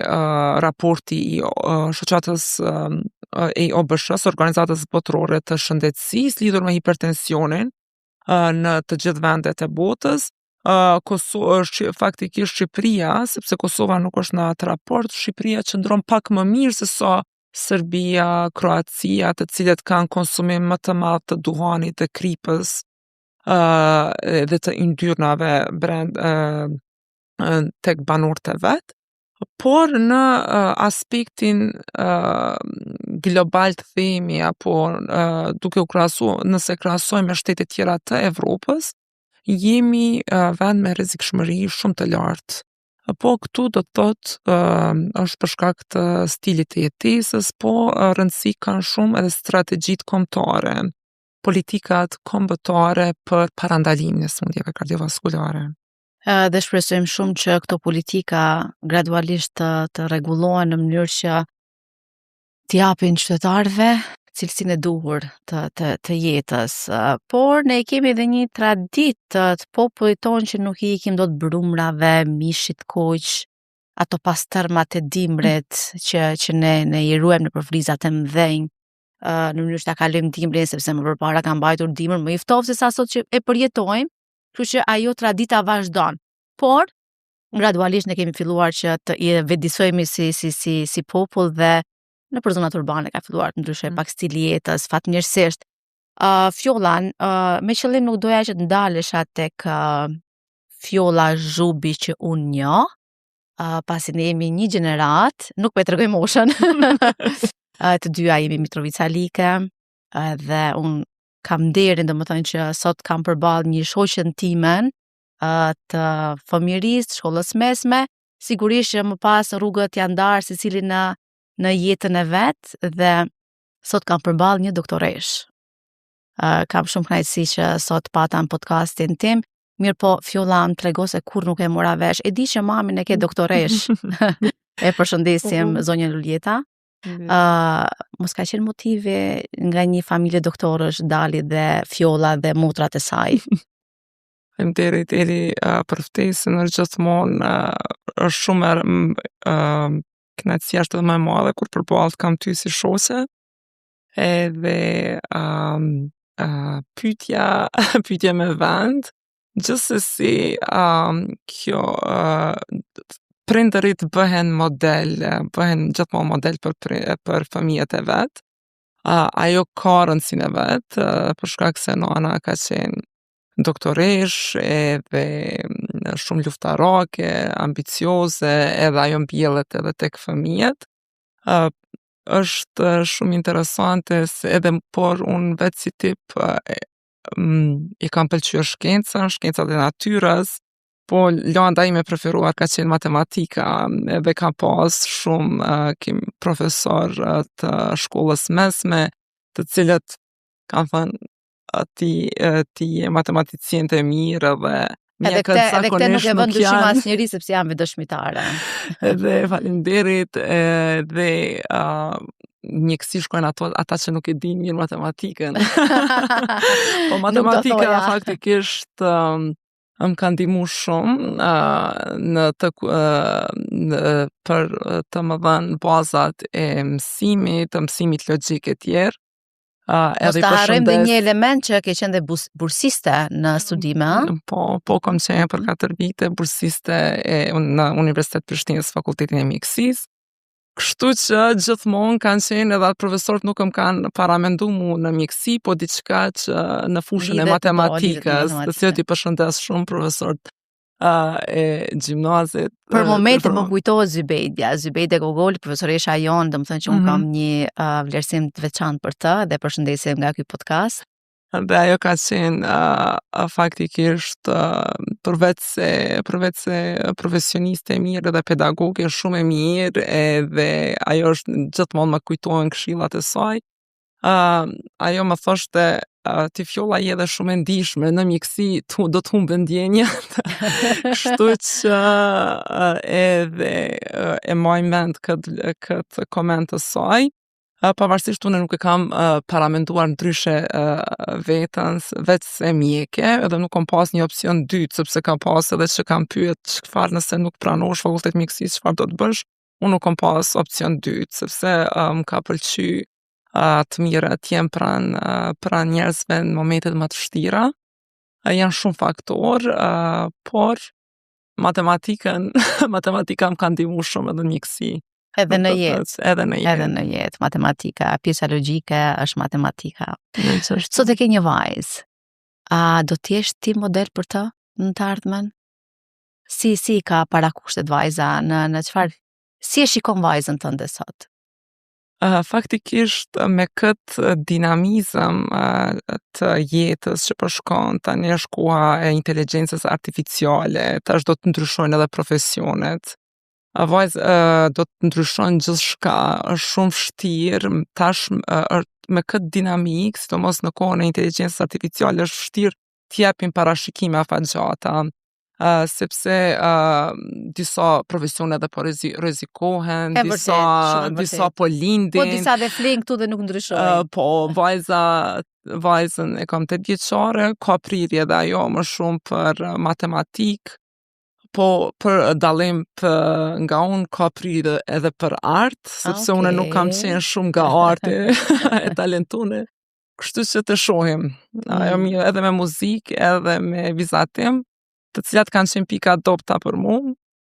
raporti i shoqatës e OBSH-s, Organizatës Botërore të Shëndetësisë, lidhur me hipertensionin në të gjithë vendet e botës. Kosovë është faktikisht Shqipëria, sepse Kosova nuk është në atë raport, Shqipëria qëndron pak më mirë se sa Serbia, Kroacia, të cilët kanë konsumim më të madh të duhanit dhe kripës dhe të yndyrnave brend tek banorët e vet, por në aspektin global të themi apo duke u krahasuar, nëse krahasojmë me shtetet tjera të Evropës, jemi vend me rrezikshmëri shumë të lartë. Po këtu do të thotë është për shkak të stilit të jetesës, po rëndësi kanë shumë edhe strategjitë kombëtare, politikat kombëtare për parandalimin e sëmundjeve kardiovaskulare. Dhe shpresojmë shumë që këto politika gradualisht të rregullohen në mënyrë që t'japin qytetarëve cilësinë e duhur të jetës. Por ne kemi edhe një traditë të popullit tonë që nuk i ikim dot brumrave, mishit kuq, ato pastërmat e dimrit që ne i ruajmë nëpër frizat e mëdhenj, në mënyrë që ta kalojmë dimrin, sepse më përpara ka mbajtur dimër më i ftohtë se sa sot që e përjetojmë, kështu që ajo tradita vazhdon. Por gradualisht ne kemi filluar që të i vetëdijsojemi si popull dhe në për zonat urbane ka filluar të ndryshojë pak stili i jetës, fatmirësisht. Fjollan, me qëllim nuk doja që të ndalesha tek Fjolla Zhubi që unë njoh, pasi ne jemi një gjenerat, nuk po e tregoj moshën. Të dyja jemi mitrovicalike, dhe unë kam nderin, domethënë që sot kam përballë një shoqen timen të fëmijërisë, të shkollës mesme, sigurisht që më pas rrugët janë ndarë secili në jetën e vet dhe sot kam përballë një doktoresh. Kam shumë kënaqësi që sot pata në podcastin tim. Mirë po, Fjolla më trego se kurrë nuk e mora vesh. E di që mamin e ke doktoreshë. e përshëndesim po. zonjën Luljeta. Uh, mos ka qenë motivi nga një familje doktorësh dali dhe Fjolla dhe motrat e saj. Faleminderit Eli uh, për ftesën, është gjithmonë uh, është shumë uh, kënaqësia është edhe më e madhe kur përballë kam ty si shoqe. Edhe um, uh, pyetja pyetja me vend, gjithsesi um, kjo uh, prindërit bëhen model, bëhen gjithmonë model për për fëmijët e vet. Uh, ajo ka rëndësinë e vet, uh, për shkak se nana ka qenë doktoreshë edhe mm, shumë luftarake, ambicioze, edhe ajo mbjellet edhe tek fëmijët. Uh, është shumë interesante se edhe por unë vetë si tip uh, mm, i kam pëlqyer shkenca, shkencat e natyrës, po landa ime e preferuar ka qenë matematika edhe kam pas shumë uh, kim profesor uh, të shkollës mesme, të cilët kanë thënë ti ti je matematiciente e mirë edhe Edhe këtë, edhe këtë nuk e vën në dyshim asnjëri sepse jam vetë dëshmitare. Edhe faleminderit edhe uh, mjekësi shkojnë ato ata që nuk e dinë mirë matematikën. po matematika faktikisht um, më ka ndihmu shumë uh, në të uh, në, për të më dhënë bazat e mësimit, të mësimit logjik e tjerë. Uh, edhe Mos ta harrojmë dhe një element që ke qenë dhe bursiste në studime, a? Po, po kam qenë për 4 vite bursiste e, në Universitet Prishtinës, Fakultetin e Mjekësisë. Kështu që gjithmonë kanë qenë edhe atë profesorët nuk më kanë paramendu mu në mjekësi, po diçka që në fushën e po, matematikës, të cilët i përshëndes shumë profesorët uh, e gjimnazit. Për momentin më kujtohet Zybejdia, Zybejde Gogol, profesoresha jonë, domethënë që unë mm -hmm. kam një uh, vlerësim të veçantë për të dhe përshëndesim nga ky podcast. Dhe ajo ka qenë uh, faktikisht uh, përveç se përveç se profesioniste e mirë dhe pedagoge shumë e mirë edhe ajo është gjithmonë më kujtohen këshillat e saj. Uh, ajo më thoshte uh, ti Fjolla je edhe shumë e ndishme në mjekësi tu, do të humben ndjenjat. Kështu që uh, edhe uh, e maj mend këtë kët koment të saj. Uh, pavarësisht unë nuk e kam uh, paramenduar ndryshe uh, veten veç se mjeke, edhe nuk kam pas një opsion dytë, sepse kam pas edhe që kam pyet çfarë nëse nuk pranosh fakultet mjekësisë, çfarë do të bësh, unë nuk kam pas opsion dytë, sepse uh, më ka pëlqy uh, të mirë të jem pranë uh, pranë njerëzve në momentet më të vështira. Uh, janë shumë faktorë, uh, por matematikën, matematika më ka ndihmu shumë edhe në mjekësi. Edhe në jetë. Edhe në jetë. Edhe në jetë, matematika, pjesa logjike është matematika. Sot e ke një vajzë. A do të jesh ti model për të në të ardhmen? Si si ka parakushtet vajza në në çfarë si e shikon vajzën tënde sot? Uh, faktikisht me këtë dinamizëm uh, të jetës që po shkon, tani është koha e inteligjencës artificiale, tash do të ndryshojnë edhe profesionet. A vajzë uh, do të ndryshon gjithçka, është shumë vështirë, tash uh, me këtë dinamikë, sidomos në kohën e inteligjencës artificiale, është vështirë të japim parashikime afatgjata. Uh, sepse uh, disa profesione edhe po rrezikohen, disa disa po lindin. Po disa dhe flenë këtu dhe nuk ndryshojnë. Uh, po vajza vajzën e kam 8 vjeçare, ka prirje edhe ajo më shumë për matematikë, po për dallim për, nga unë ka prirje edhe për art, sepse okay. unë nuk kam qenë shumë nga arti e talentune. Kështu që të shohim. Ajo mm. mirë edhe me muzikë, edhe me vizatim, të cilat kanë qenë pika dobta për mu,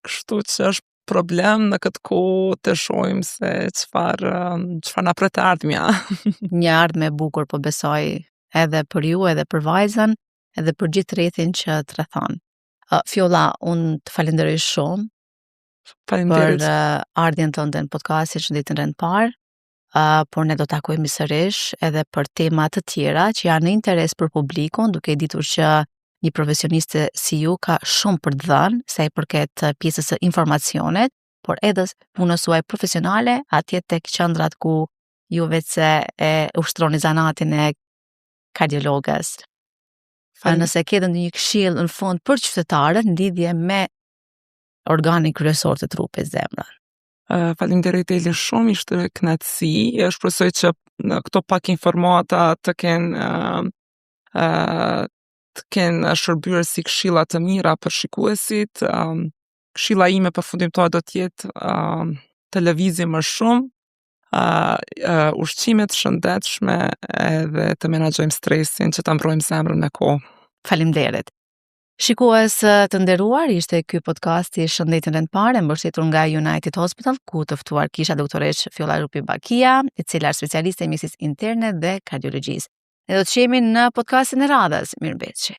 kështu që është problem në këtë kohë të shohim se çfarë um, çfarë na pret e ardhmja. Një ardhme e bukur po besoj edhe për ju, edhe për vajzën, edhe për gjithë rrethin që të rrethon. Uh, Fjolla, unë të falenderoj shumë Faleminderit. për uh, ardhjen tënde në podcastin Shëndeti në rend parë. Uh, por ne do takohemi sërish edhe për tema të tjera që janë në interes për publikun, duke e ditur që një profesioniste si ju ka shumë për të dhënë sa i përket pjesës së informacionit, por edhe punës suaj profesionale atje tek qendrat ku ju vetë se e ushtroni zanatin e kardiologes. Nëse ke edhe ndonjë këshill në fund për qytetarët në lidhje me organin kryesor të trupit, zemrën. Faleminderit, Eli, shumë, ishte kënaqësi. Shpresoj që në këto pak informata të kenë shërbyer si këshilla të mira për shikuesit. Këshilla ime përfundimtare do të jetë të lëvizim më shumë, ushqime të shëndetshme edhe të menaxhojmë stresin që ta mbrojmë zemrën me kohë. Faleminderit. Shikues të nderuar, ishte ky podcasti Shëndetin rend pare, mbështetur nga United Hospital, ku të ftuar kisha doktoresh Fjolla Zhupi Bakia, e cila është specialiste e mjekësisë interne dhe kardiologjisë. Ne do të shihemi në podcastin e radhës. Mirëmbetshi.